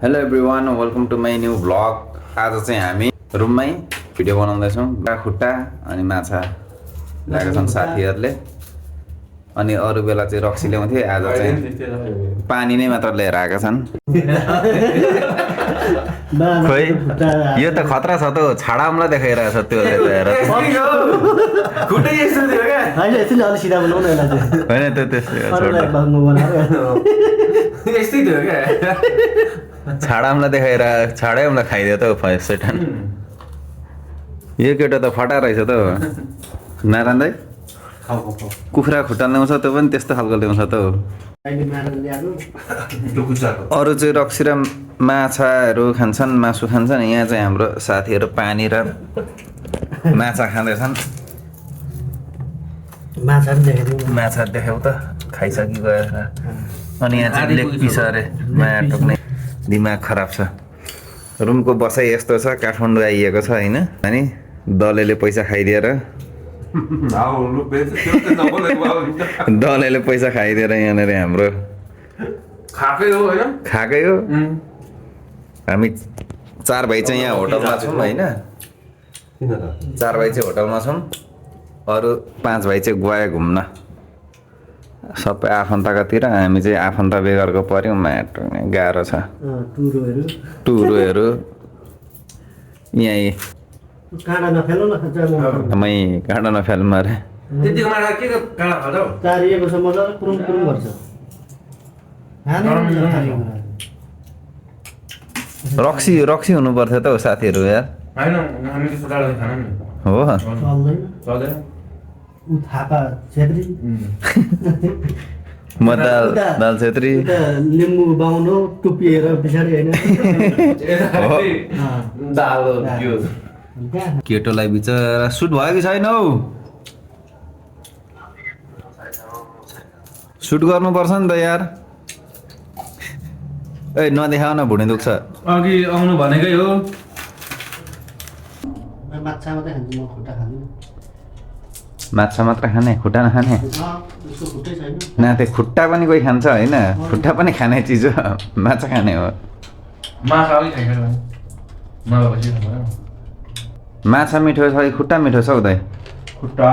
Hello everyone welcome to my new vlog. आज चाहिँ हामी रुममै भिडियो बनाउँदैछौँ। खुट्टा अनि माछा ल्याएका छन् साथीहरूले। अनि अरू बेला चाहिँ रक्सी ल्याउँथे, आज चाहिँ पानी नै मात्र लिएर आएका छन्। खोइ यो त खतरा छ त, छाडा अम्ला देखाइरहेको छ त्यो हेरेर। होइन त त्यस्तै यस्तै थियो क्या, छाडा अम्ला देखाएर छाडै अम्ला खाइदियो त सैटान। यो केटो त फटा रहेछ त नारायण दाइ। कुखुरा खुट्टा ल्याउँछ त्यो पनि त्यस्तो खालको ल्याउँछ त। अरू चाहिँ रक्सी र माछाहरू खान्छन्, मासु खान्छन्। यहाँ चाहिँ हाम्रो साथीहरू पानी र माछा खाँदैछन्। माछा देखाउ त, खाइसकि गएर। अनि यहाँ चाहिँ लेग पिस अरे, माया टोक्ने दिमाग खराब छ। रुमको बसाइ यस्तो छ, काठमाडौँ आइएको छ होइन। अनि दलेले पैसा खाइदिएर दलेले पैसा खाइदिएर यहाँनिर हाम्रो खाकै हो होइन, खाएकै हो। हामी 4 भाइ चाहिँ यहाँ होटलमा छौँ होइन। 4 भाइ चाहिँ होटलमा छौँ, अरू 5 भाइ चाहिँ गए घुम्न सबै आफन्तकातिर। हामी चाहिँ आफन्त बेगरको पऱ्यौँ, माटो गाह्रो छ। टुरोहरू यहीँ काँडा नफेल्नु न, मै काँडा नफेल्नु अरे। त्यतिको माडा के काँडा खाँदा हौ, चारिएको छ मजाले कुरुम कुरुम गर्छ। रक्सी हुनु पर्थ्यो त हौ साथीहरू यार। होइन हामी त्यस्तो टाढो खाना नि हो चल्दैन। चल्दैन। ऊ थापा छेत्री, म दाल छेत्री, लिम्बू बाहुनो टुपिएर पछाडि होइन। दाल यो केटोलाई बिचरा सुट भयो कि छैन हौ? सुट गर्नुपर्छ नि त यार। ए नदेखाउ न, भुँडी दुख्छ। अघि आउनु भनेकै हो। माछा मात्रै खान्छु म, खुट्टा खाँदिनँ। माछा मात्र खाने, खुट्टा नखाने? उसको खुट्टै छैन। न त्यो खुट्टा पनि कोही खान्छ होइन, खुट्टा पनि खाने चिज हो, माछा खाने हो। माछा अलिक खाइखेर नभएपछि माछा मिठो छ कि खुट्टा मिठो छ हौ दाइ? खुट्टा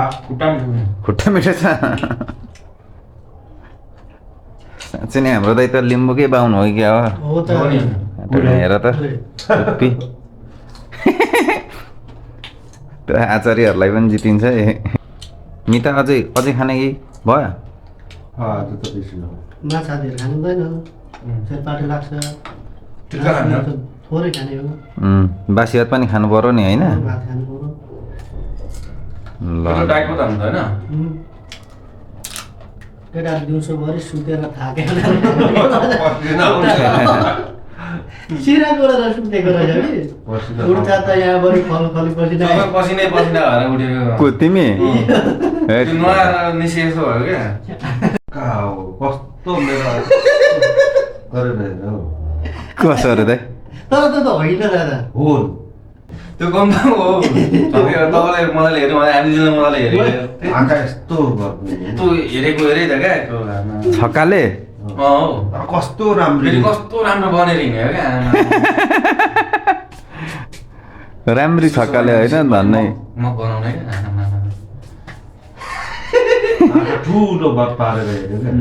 मिठो। खुट्टा मिठो छ। साँच्चै नै हाम्रो दाइ त लिम्बूकै बाहुन हो कि क्या हो? हो त हेर त टुप्पी। त्यो आचार्यहरूलाई पनि जितिन्छ है। मिता अझै खाने कि भयो? माछा धेर खानु हुँदैन, सेलपाटी लाग्छ। थोरै खाने हो, बासी भात पनि खानु पर्यो नि होइन? भात खानु पर्यो। ल डाइटमा त हुन्छ होइन। केटाहरू दिउँसोभरि सुतेर थाकेर सिरा गोडेर सुतेको रहेछ कि। उठ्छ त यहाँभरि फलफली पसिना पसिनै पसिना भएर उठेको। को तिमी? नुहाएर निस्किएको भयो क्या। कस्तो मेरो कसो अरे दाइ? तर त होइन दादा, हो त्यो गम्ता हो। तपाईँलाई मलाई हेर्नु भने हामीलाई मलाई हेरेको आँखा यस्तो गर्नु तँ हेरेको हेरै त क्या त्यो छक्काले कस्तो राम्रो फेरि कस्तो राम्रो बनेर हिँड्यो क्या आमा। राम्री छक्काले होइन भन्नै। म बनाउने क्या आमा। आँखा ठुलो पारेर हेऱ्यो क्या।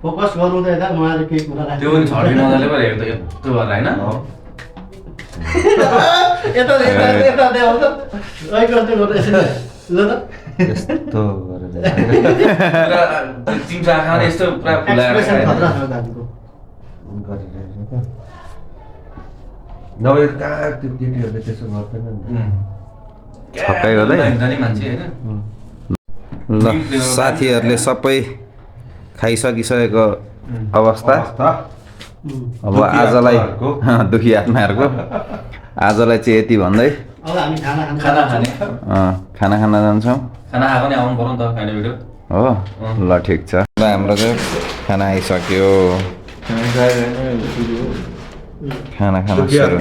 फोकस गर्नु त यता उहाँले केही कुरा त्यो पनि छड्के नजाले पो हेर्दा यस्तो गरेर होइन। यता देऊ त कस्तो गर्दैछ ल त। यस्तो गरेर चिम्चा आँखा पनि यस्तो पुरा फुलाएर एक्सप्रेसन खतरा खायो। छ दाजुको। गरिरहेको क्या। नभए कहाँ त्यो केटीहरूले त्यसो गर्दैन नि। छक्कै गर्दै? हुन्छ नि मान्छे होइन। ल साथीहरूले सबै खाइसकिसकेको अवस्था। अब आजलाई दुखी आत्माहरूको आजलाई चाहिँ यति भन्दै अब हामी खाना खाना खाने खाना खान जान्छौँ खाना खाएको नि आउनु पर्यो नि त खाने भिडियो। हो। ल ठिक छ। ल हाम्रो चाहिँ खाना आइसक्यो। खाना खाना सुरु।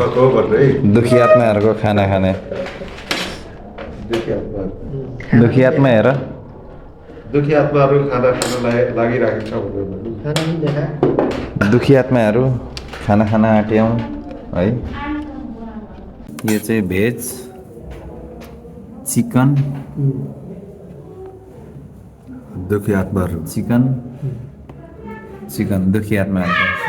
दुखी आत्माहरूको खाना खाने। दुखी आत्मा हेर। दुखी आत्माहरू खाना खान लागिरहेको छ भनेर खाना पनि देखा। दुखी आत्माहरू खाना खाना आँट्यौँ है। यो चाहिँ भेज चिकन दुखी हातभर चिकन दुखी हातमा हाल्छ